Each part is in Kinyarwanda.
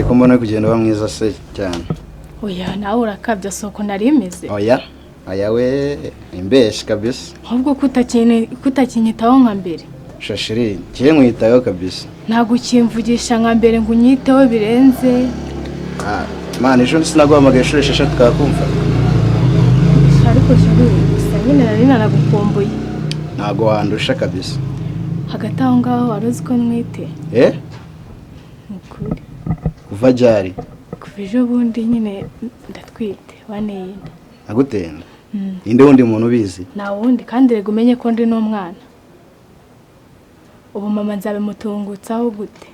Ko mbona kugenda uba mwiza se cyane? Oya, nawe urakabya, soko nari meze. Oya oya, we imbeshi kabisa. Ahubwo kutakinyitaho nka mbere. Sha chérie, ngiye nkwitaho kabisa. Ntabwo ukimvugisha nka mbere ngo unyiteho birenze. Ah, man, ejo sinaguhamagaye inshuro 6 twakumva. Ariko chérie, gusa nyine nari nanagukumbuye. Ntabwo wandusha kabisa. Hagati aho ngaho, wari uzi ko ntwite? Eh? Ni ukuri. Kuva ryari? Kuva ejo bundi nyine ndatwite, waneye inda. Agutenda? Ninde wundi muntu ubizi? Nta wundi. Kandi rega umenye ko ndi n'umwana ubu. Mama nzabimutungutsaho gute?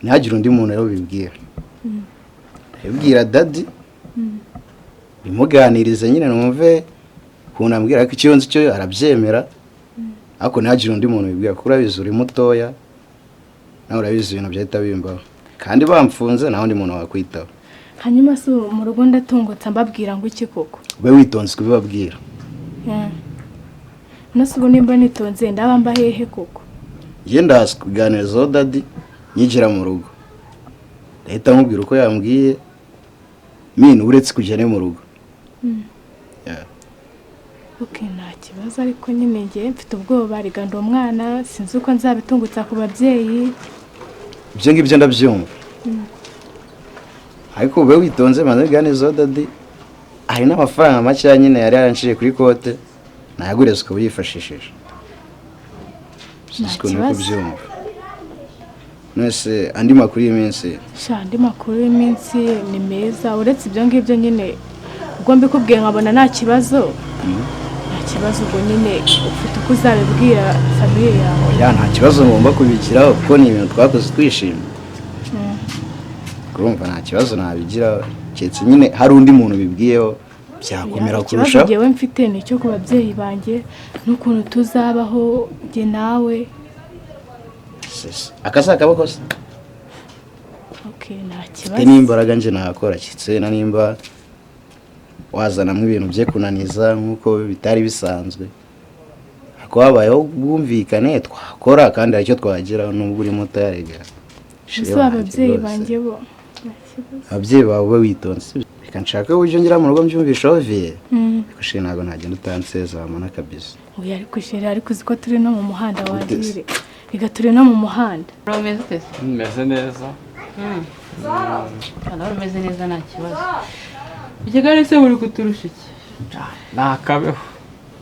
Ntihagire undi muntu rero ubibwira. Ndabibwira daddy, bimuganirize nyine, numve ukuntu ambwira. Ariko icyo nzi cyo, arabyemera. Ariko ntihagire undi muntu ubibwira, kuko urabizi uri mutoya, nawe urabizi ibintu byahita bimbaho. Kandi bamfunze, nta wundi muntu wakwitaho. Hanyuma se ubu mu rugo ndatungutsa mbabwira ngo iki koko? Ube witonze kubibabwira. Nose ubu nimba nitonze, ndaba mba hehe koko? Njye ndaza kuganirizaho daddy nyigira mu rugo, ndahita nkubwira uko yambwiye mine, uretse kujya ni mu rugo. Yeah. Ok, nta kibazo. Ariko nyine njye mfite ubwoba, rega ndi umwana, sinzi uko nzabitungutsa ku babyeyi. Ibyo ngibyo ndabyumva, ariko ube witonze, maze ubiganizeho daddy. Hari n'amafaranga makeya nyine yari yaranciye kuri kote, nayagureze ukaba uyifashishije. Sinzi Nta ukuntu uri kibazo. kubyumva. None andi makuru y'iminsi? Sha, andi makuru y'iminsi ni meza, uretse ibyo ngibyo nyine. Ubwo mbikubwiye nkabona nta kibazo, nta kibazo. Ubwo nyine ufite uko uzabibwira famille yawe. Oya, nta kibazo, ngomba kubigiraho kuko ni ibintu twakoze twishimye. Urumva nta kibazo nabigiraho, keretse nyine hari undi muntu bibwiyeho byakomera Ikibazo kurushaho. njyewe mfite ni icyo ku babyeyi banjye n'ukuntu tuzabaho njye nawe. Sese. Aka akaboko se? Ok, nta Mfite kibazo. n'imbaraga nje nakora, kitse na nimba wazanamo ibintu bye kunaniza nk'uko bitari bisanzwe. Ariko habayeho ubwumvikane, twakora kandi hari icyo twageraho nubwo uri muto yarega. Gusa ababyeyi banjye bo nta kibazo. Ababyeyi bawe, ube witonze. Reka nshake uburyo ngera mu rugo mbyumvishaho viye. Ariko chérie, ntabwo nagenda utansezera mama kabisa. Oya, ariko chérie, ariko uzi ko turi no mu muhanda? Gute se? Wagire reka turi no mu muhanda. Urumeze ute se? Meze neza. Nawe umeze neza, nta kibazo. I Kigali se buri kuturusha iki? Ni akabeho.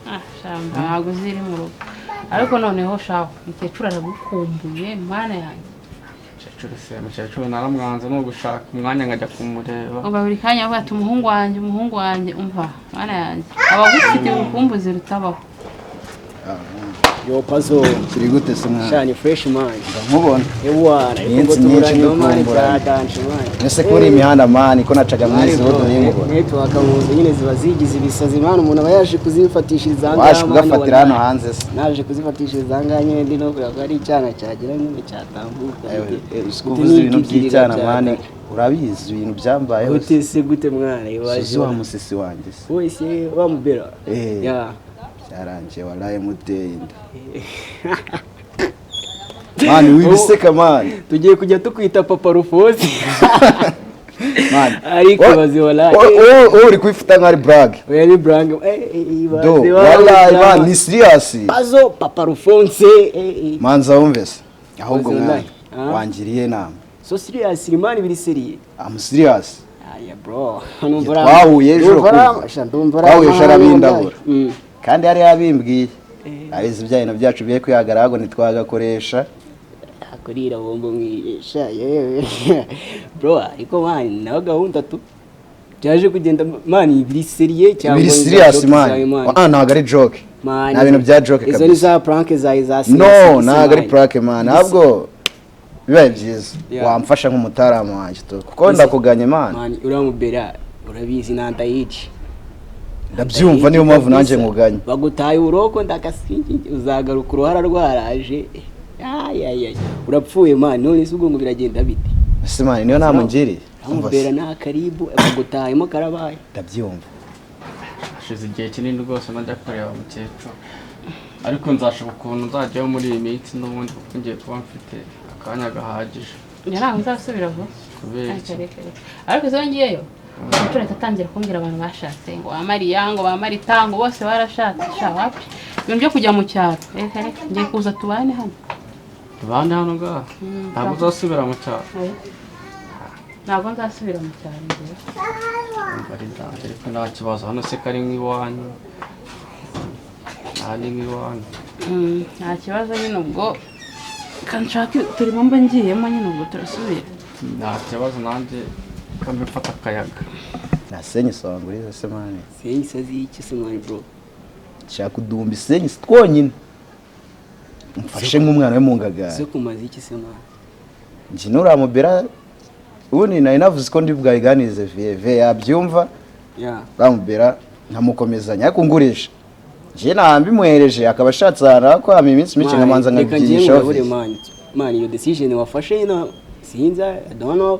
Ah, shamba, ntabwo uziri mu rugo. Ariko noneho shaho, umukecuru aragukumbuye, mana yanjye. Mukecuru se? Mukecuru naramwanze, ni ugushaka umwanya nkajya kumureba. Umva, buri kanya avuga ati: "Umuhungu wanjye, umuhungu wanjye." Umva, mana yanjye, aba agufitiye urukumbuzi rutabaho. Yo, Pazo. Kiri gute se mwana? Sha, ni fresh, man. Nkubona. Ewana, ariko ngo Iminsi myinshi tuburanye, man, dukumburanye. byadanje, man. Ese kuri imihanda, man, ko nacaga mu izi wowe ntinkubone? Network mu nzu nyine ziba zigize ibisazi, man. Umuntu aba yaje kuzifatishiriza aha Waje ngaha, man, kugafatira hano wallahi. hanze se? Naje kuzifatishiriza aha ngaha nyine, ndi no kureba ko ari icyana cyagira nyine cyatambuka. Uzi ko uvuze ibintu by'icyana, man, urabizi ibintu byambayeho se? Gute se, gute mwana? Iwaje. Suzi wa musisi wanjye se? Wese wamubera. Eh. Ya. Byarangiye waraye muteye inda, man. Wibiseka, man. Tugiye kujya tukwita Papa Rufosi. Man. Ariko bazi, wallahi. Wowe uri kubifata nka ari blague. Oya, ni blague. Eh eh, Do bazi. wallahi, man, ni serious. Pazo Papa Rufonse, eh eh. Manza wumve se ahubwo. Bazi, Mwana, wallahi. Ah. wangiriye inama. So serious, man, biri sérieux. I'm serious. Aya bro, numva Twahuye ejo ndumva kumva. ndumva Twahuye ejo arabindabura. Kandi yari yabimbwiye, abizi bya bintu byacu biye kwihagarara ngo ntitwagakoresha. Kurira bombo mwisha yewe bro. Ariko man, nawe gahunda tu byaje kugenda, man, biri sérieux cyangwa Biri ni za serious, joke man. zawe, man? Ah, ntabwo ari joke. Man, Nta bintu bya joke izo ni kabisa. za prank zawe za No, ntabwo ari prank, man. Ahubwo bibaye byiza Yeah. wamfasha nk'umutaramu wanjye tu, kuko ndakuganye, man. Man, uramubera, urabizi nandayici. Ndabyumva, niyo mpamvu nanjye nkuganye. Bagutaye uburoko, ndakasingi, uzagaruka uruhara rwaraje. Ay, ay, ay. Urapfuye, man. None se ubwo ngo biragenda bite? Ese man, niyo nama ungiriye? Umva se, uramubera nta karibu, bagutayemo karabaye. Ndabyumva. Hashize igihe kinini rwose najya kureba mukecuru, ariko nzashaka ukuntu nzajyayo muri iyi minsi n'ubundi, kuko ngiye kuba mfite akanya gahagije. Njye ntabwo nzasubira vuba. Kubera iki? Ariko zo ngiyeyo umukecuru ahita atangira kumbwira abantu bashatse ngo ba Mariya ngo ba Marita ngo bose barashatse. Sha wapi, ibintu byo kujya mu cyaro reka reka, ngiye kuza tubane hano. Tubane hano ngaha? Ntabwo uzasubira mu cyaro? Ntabwo nzasubira mu cyaro njyewe. Ari ndanje ariko nta kibazo, hano se kari nk'iwanyu. Aha ni nk'iwanyu. Nta kibazo nyine, ubwo kanshaka turimo mba ngiyemo nyine, ubwo turasubira. Nta kibazo nanjye kambe mfata akayaga. Nasenye sanguriza se mani. Senyi sazi iki se mani bro? Nshaka udumba isenyi twonyine. Mfashe nk'umwana we mu ngagara. Se kumaze iki se mani? Njye nuramubera ubundi nari navuze ko ndi bwayiganize vie yabyumva. Yeah. Ramubera nkamukomezanya ariko ngurisha. Njye nambimwereje akaba ashatse ahantu ko hama iminsi mike nkamanza nkabyigisha. Mani, mani iyo decision wafashe ino sinza I don't know,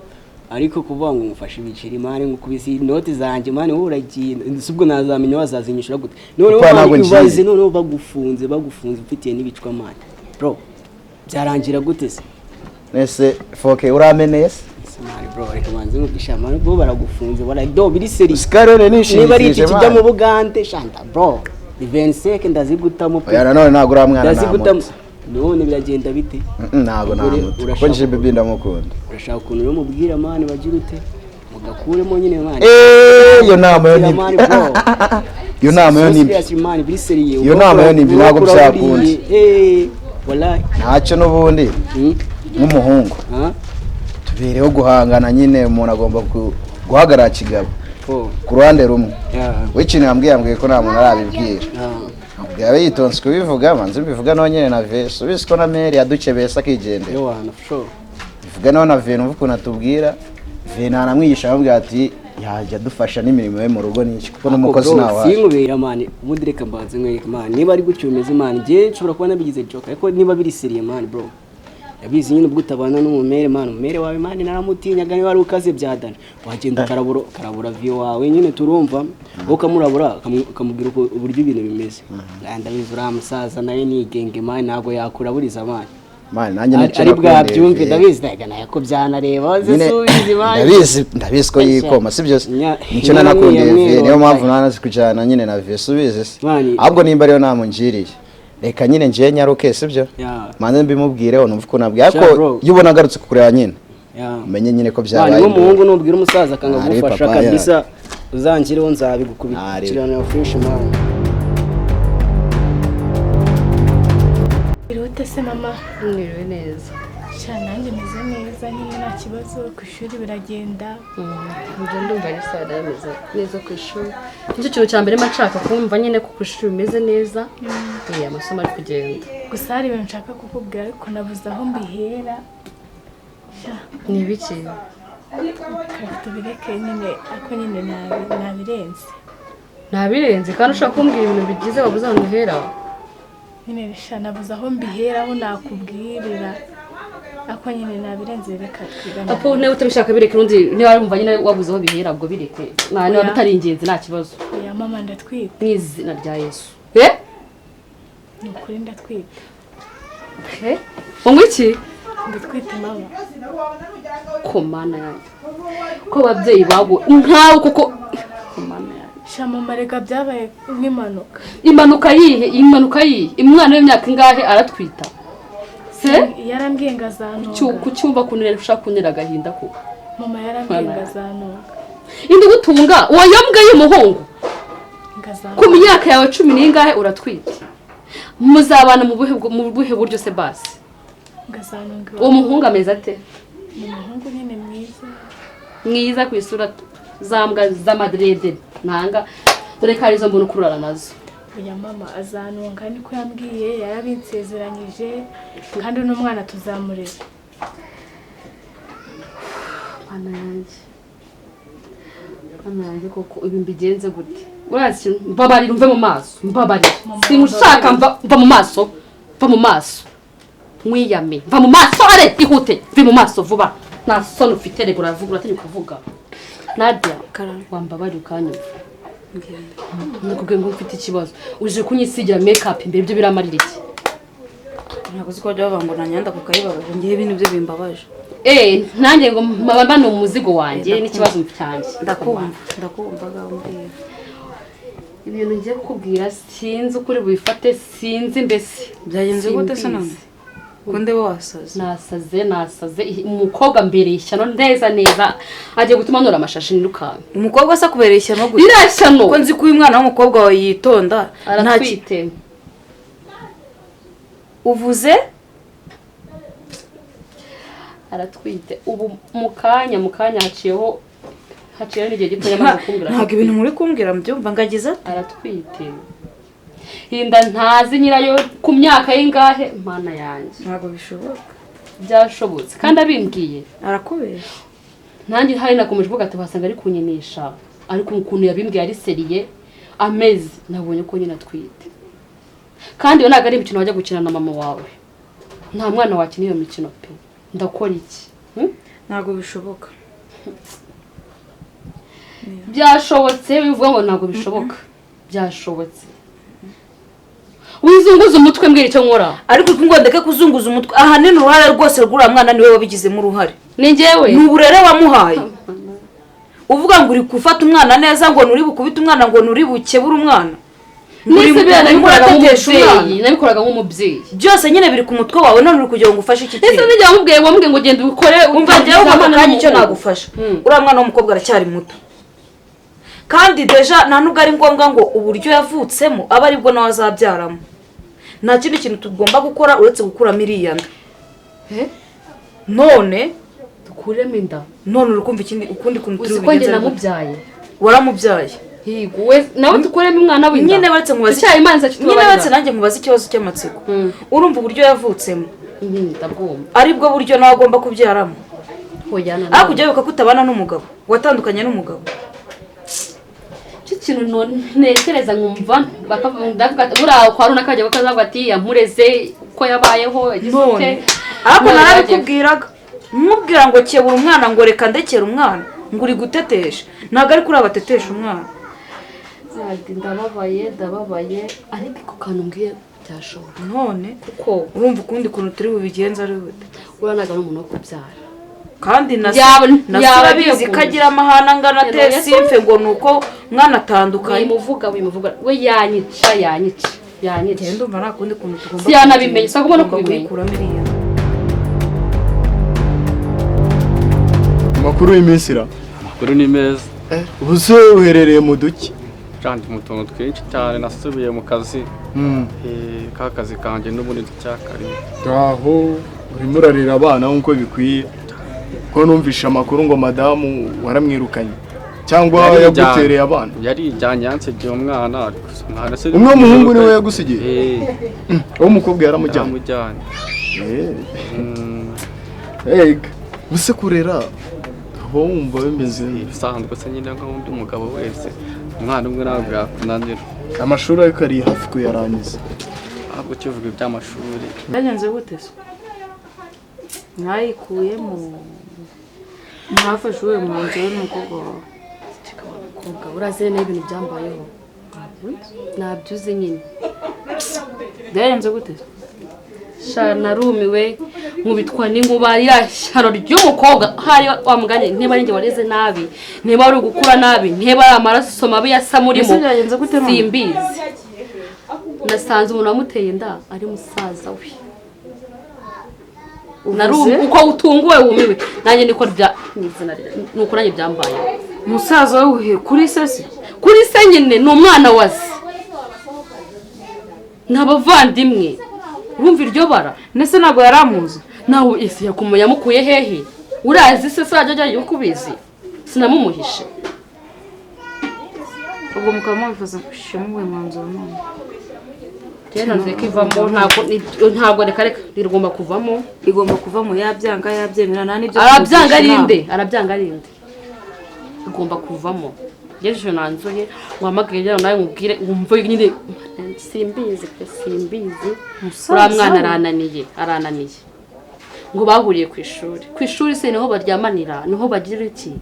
ariko kuvuga ngo umufashe ibiceri mani ngo kubisi inoti zanjye mani wowe uragiye ubwo nazamenya wazazinyishura gute? Noneho ubaze, noneho bagufunze ufitiye n'ibicwa mani bro, byarangira gute se? Nese foke urameneye se mani bro, reka manze nkubwisha mani bro, baragufunze bara do biri seri sikarone nishimye niba ari iki kijya mu Bugande shanta bro, ni 25 ndazigutamo pe. Oya nanone ntabwo uramwana ndazigutamo none biragenda bite? Ntabwo namuta kuko nje bibi ndamukunda. Urashaka ukuntu rero mubwira mani bagira ute mugakuremo nyine mani. Iyo nama yo ni iyo nama yo ni iyo nama yo ni ntabwo byakunda. Wallahi ntacyo n'ubundi nk'umuhungu tubereho guhangana nyine, umuntu agomba guhagarara kigabo ku ruhande rumwe. We ikintu yambwiye ko nta muntu arabibwira. Yabe yitonze kubivuga, manze mbivuga no nyine na Vesu ubizi ko na Mary yadukebesa akigendera. Bivuga naho na Venu uvuga ukuntu atubwira. Venu aramwigisha amubwira ati yajya adufasha n'imirimo ye mu rugo n'iki kuko n'umukozi nawe. Sinkubera mani ubundi reka mbanze nkwereke mani niba ari gutyo bimeze mani, njye nshobora kuba nabigize joke ariko niba biri seriye mani bro, yabizi nyine ubwo utabana n'umumere mani, umumere wawe mani naramutinyaga niba ari ukaze byadana wagenda ukarabura vio wawe nyine turumva wowe ukamurabura ukamubwira uburyo ibintu bimeze. Ndabizi uriya musaza nawe ni igenge mani ntabwo yakuraburiza mani. Mani nanjye nicyo ari bwabyumve ndabizi ndaga nayo ko byanareba subizi mani. Ndabizi ko yikoma sibyo nicyo nanakundiye vie, niyo mpamvu nanazi kujyana nyine na vie subizi se. Ahubwo nimba ariyo namungiriye reka nyine ngiye nyaruke sibyo manze mbimubwireho numva ukuntu abwiye, ariko iyo ubona agarutse kukureba nyine umenye nyine ko byabaye. Nk'umuhungu nubwira umusaza akanga kugufasha kabisa uzangireho nzabigukubikirana fresh mani. Irute se mama? Mwiriwe neza. Sha nanjye meze neza nyine nta kibazo, ku ishuri biragenda. Njye ndumva ari sawa bimeze neza ku ishuri. Nicyo kintu cya mbere mba nshaka kumva nyine ko ku ishuri bimeze neza. Amasomo ari kugenda. Gusa hari ibintu nshaka kukubwira ariko nabuze aho mbihera. Ni ibiki? Tubireke nyine ariko nyine nabirenze. Nabirenze kandi ushaka kumbwira ibintu bigize wabuze aho uhera. Nyine sha nabuze aho mbihera aho nakubwirira. Ako nyine nabirenze reka twigane. Apo nawe utabishaka bireke urundi niba wumva nyine wabuze aho bihera ubwo bireke. Nta niba bitari ingenzi nta kibazo. Oya mama ndatwite. Mu izina rya Yesu. Ni ukuri ndatwite. Unywa iki? Ndatwite mama. Ko mana yanjye. Ko ababyeyi bago nkawe kuko ko mana yanjye. Sha mama reka byabaye nk'impanuka. Impanuka yihe? Impanuka yihe? Umwana w'imyaka ingahe aratwita? Se? Yarambwiye ngo azantunga. Kucyumva kunera ushaka kuntera agahinda ko. Mama yarambwiye ngo azantunga. Indi gutunga uwo yambwa y'umuhungu. Ku myaka yawe 10 n'ingahe uratwite? Muzabana mu buhe buryo se basi? Ngazanunga. Uwo muhungu ameze ate? Ni umuhungu nyine mwiza. Mwiza ku isura zambwa z'amadrede ntanga dore ko arizo mbona ukururana nazo. Oya mama azanunga niko yambwiye, yarabinsezeranyije kandi n'umwana tuzamurera. Mana yanjye. Mana yanjye koko ibi mbigenze gute? Urazi mbabarira umve mu maso, mbabarira. Simushaka mva mu maso, mva mu maso. Mwiyame, mva mu maso are ihute, mve mu maso vuba. Nta soni ufite rego uravuga uratinyuka kuvuga. Nadia, wambabarira ukanyumva. Nakubwiye ngo mfite ikibazo. Uje kunyisigira make up imbere ibyo biramarira iki? Ntabwo uzi ko bajya bavuga ngo nanyanda kukayibabaje, ngiye ibintu byo bimbabaje. Nanjye ngo mba ni umuzigo wanjye n'ikibazo cyanjye. Ndakumva gambwira. Ibintu ngiye kukubwira sinzi ukuri bubifate, sinzi mbese. Byagenze gute se none? Ko ndeba wasaze. Nasaze umukobwa mbereye ishyano neza neza agiye gutuma nora amashashi nirukanka. Umukobwa se akubereye ishyano gute? Ririya shyano. Ko nzi ko uyu mwana w'umukobwa wawe yitonda. Aratwite. Uvuze? Aratwite. Ubu mu kanya haciyeho n'igihe gito yamaze kumbwira. Ntabwo ibintu muri kumbwira mbyumva ngagize ati aratwite. Inda ntazi nyirayo ku myaka y'ingahe mana yanjye. Ntabwo bishoboka. Byashobotse kandi abimbwiye. Arakubesha. Nanjye hari nakomeje kuvuga ati wasanga ari kunyinisha, ariko ukuntu yabimbwiye ari seriye amezi nabonye ko nyina atwite. Kandi yo ntabwo ari imikino wajya gukina na mama wawe. Nta mwana wakina iyo mikino pe. Ndakora iki? Ntabwo bishoboka. Byashobotse bivuga ngo ntabwo bishoboka. Byashobotse. Wizunguza umutwe mbwira icyo nkora. Ariko ngo ndeke kuzunguza umutwe, ahanini uruhare rwose rw'uriya mwana niwe wabigizemo uruhare. Ni njyewe. Ni uburere wamuhaye. Uvuga ngo uri gufata umwana neza, ngo nuri bukubite umwana, ngo nuri bukebure umwana. Nabikoraga nk'umubyeyi. Byose nyine biri ku mutwe wawe none uri kugira ngo ufashe iki kintu. Ese nijya wamubwiye ngo genda ubikore. Umva njyewe ako kanya icyo nagufasha. Uriya mwana w'umukobwa aracyari muto. Kandi deja nta nubwo ari ngombwa ngo uburyo yavutsemo abe aribwo nawe azabyaramo. Nta kindi kintu tugomba gukora uretse gukuramo iriya nda. None dukuremo inda. None uri kumva ikindi ukundi kuntu turi bubigenze. Uzi ko njye namubyaye. Waramubyaye. Yego we nawe dukuremo umwana w'inda. Nyine baretse mubaze. Nyine baretse nanjye mubaze ikibazo cy'amatsiko. Urumva uburyo yavutsemo. Ndabwumva. Aribwo buryo nawe agomba kubyaramo. Ariko ujya wibuka ko utabana n'umugabo. Watandukanye n'umugabo. Cyo kintu ntekereza nkumva bakavuga buriya kwa runaka kajya bakavuga ati yamureze ko yabayeho yagize ute. Ariko narabikubwiraga mubwira ngo kebura umwana ngo reka ndekera umwana ngo uri gutetesha, ntabwo ari kuri abatetesha umwana. Ndababaye ariko ako kantu mbwiye byashoboka. None kuko urumva ukundi kuntu turi bubigenza ari gute? Uriya ntabwo ari umuntu wo kubyara. Kandi na urabizi ko agira amahane angana ate, simfe ngo nuko mwana atandukanye. Wimuvuga we yanyica. Ndumva nta kundi kuntu tugomba. Siyanabimenye, sagomba no kubimenya. Amakuru y'iminsi ra? Amakuru ni meza. Ubu se uherereye mu duki? Kandi mu tuntu twinshi cyane nasubiye mu kazi. Ka kazi kanjye n'ubundi ndacyakarimo. Aho urimo urarera abana nk'uko bikwiye. Ko numvisha amakuru ngo madamu waramwirukanye cyangwa yagutereye abana. Yarijyanye yansigiye umwana. Umwe muhungu niwe yagusigiye? Uwo mukobwa yaramujyanye. Ubuse kurera uba wumva bimeze bisanzwe se nyine nk'undi mugabo wese, umwana umwe ntabwo yakunanira. Amashuri ariko ari hafi kuyarangiza. Ahubwo ukivuga iby'amashuri. Byagenze gute se? Mwayikuyemo mwafashe uwo mwanzuro n'umukobwa wawe? Umukobwa urazi neza ibintu byambayeho. Nabyuze nyine. Byagenze gute? Sha narumiwe nkubitwa n'inkuba ririya shyano ry'umukobwa. Hari wa mugani niba ari njye wareze nabi, niba ari ugukura nabi, niba ari amaraso mabi yasa murimo. Simbizi. Nasanze umuntu wamuteye inda ari musaza we. Uko utunguwe wumiwe nanjye niko bya nuko nanjye byambaye. Musaza we kuri se se? Kuri se nyine ni umwana wa se. N'abavandimwe. Urumva iryo bara? Nese ntabwo yaramuzi. Nawe ese yamukuye hehe? Urazi se se ajya ajya kubizi? Sinamumuhishe. Ubwo mukaba mubifuza gushyira mwanzuro none. Rero nzeka ivamo ntabwo reka rigomba kuvamo. Igomba kuvamo yabyanga yabyemera nta nibyo. Arabyanga arinde. Igomba kuvamo. Ngejeje nanzuye uhamagaye rero nawe mubwire wumve nyine simbizi pe simbizi. Uriya mwana arananiye. Ngo bahuriye ku ishuri. Ku ishuri se niho baryamanira, niho bagira iki?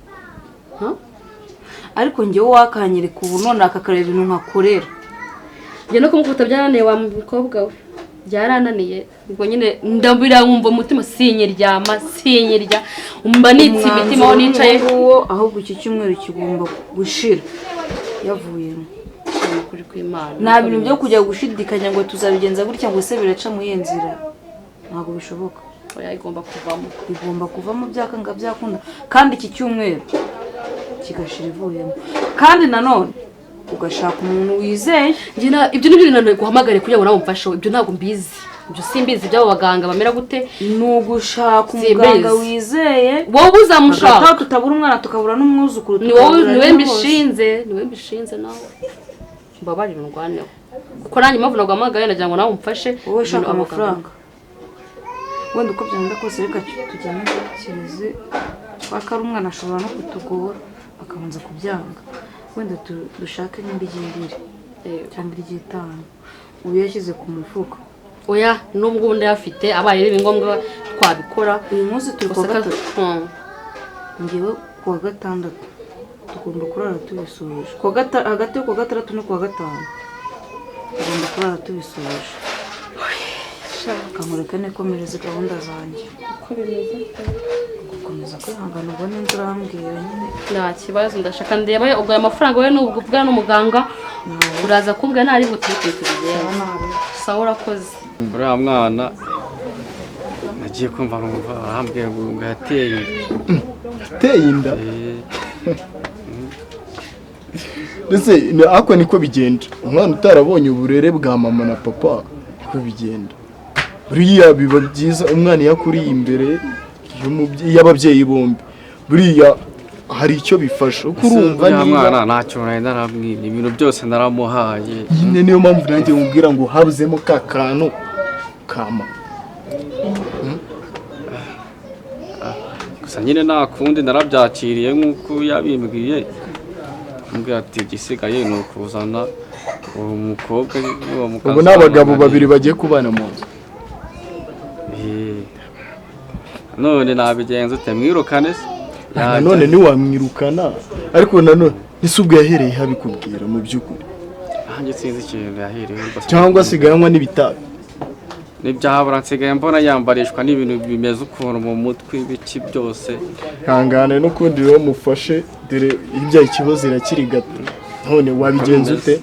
Ariko njyewe wakanyereka ubu none akakareba ibintu nkakorera. Njye no kumukubita byananiye wa mukobwa we. Byarananiye ubwo nyine ndabira nkumva umutima sinyiryama sinyirya mba nitse imitima aho nicaye. Uwo ahubwo iki cyumweru kigomba gushira yavuyemo. Ukuri kw'Imana. Nta bintu byo kujya gushidikanya ngo tuzabigenza gutya ngo se biraca mu iyihe nzira, ntabwo bishoboka. Oya, igomba kuvamo. Igomba kuvamo byakanga byakunda, kandi iki cyumweru kigashira ivuyemo. Kandi nanone ugashaka umuntu wizeye. Njye ibyo nibyo binananiye guhamagare kugira ngo nawe umfashe, ibyo ntabwo mbizi, ibyo simbizi by'abo baganga bamera gute. Ni ugushaka umuganga Simbizi. wizeye. Wowe uzamushaka. Hagati aho tutabura umwana tukabura n'umwuzukuru. Ni wowe tukabura niwe rimwe mbishinze, niwe mbishinze nawe mbabarira undwaneho, kuko nanjye impamvu naguhamagaye nagira ngo nawe umfashe. Hose. Wowe shaka Ibintu abaganga- amafaranga wenda uko byagenda kose, reka tujyane kirezi kwaka ari umwana ashobora no kutugora akabanza kubyanga, wenda dushake n'indi ry'ibiri cyangwa iry'itanu ubu yashyize ku mufuka. Oya, nubwo ubundi ayafite abaye biba ngombwa twabikora. Uyu munsi turi kuwa Gusa gatatu. Ngewe kuwa gatandatu tugomba kurara tubisoje. Hagati yo kuwa gatandatu no kuwa gatanu tugomba kurara tubisoje. Kankureke nikomereze gahunda zanjye. Uko bimeze? Gukomeza kwihangana ubwo n'inzu urambwira nyine. Nta kibazo, ndashaka ndeba ubwo ayo mafaranga we nubwo uvugana n'umuganga uraza kumbwira ntari butike tubigenze. Sawa, urakoze. Uriya mwana nagiye kumva numva arambwiye ngo yateye inda. Ateye inda? Eh. Ndetse ariko niko bigenda, umwana utarabonye uburere bwa mama na papa niko bigenda. Buriya biba byiza umwana iyo akuriye imbere y'ababyeyi bombi, buriya hari icyo bifasha kuko urumva Uriya niba mwana nta kintu nari naramwimye, ibintu byose naramuhaye. Nyine niyo mpamvu nanjye mubwira ngo habuzemo ka kantu kama. Gusa nyine nta kundi, narabyakiriye nk'uko yabimbwiye, ambwira ati igisigaye ni ukuzana uwo mukobwa n'uwo mukazana. Ubu ni abagabo babiri bagiye kubana mu nzu. Eh. None nabigenza ute? Mwirukane se? Nanone ntiwamwirukana, ariko nanone ese ubwo yahereye habikubwira mu by'ukuri? Nanjye sinzi ikintu yahereyeho rwose. Cyangwa asigaye anywa n'ibitabi? Nibyahabura, nsigaye mbona yambarishwa n'ibintu bimeze ukuntu mu mutwe, ibiki byose. Ihangane n'ukundi rero mufashe, dore ibyaye ikibazo irakiri gato, none wabigenza ute?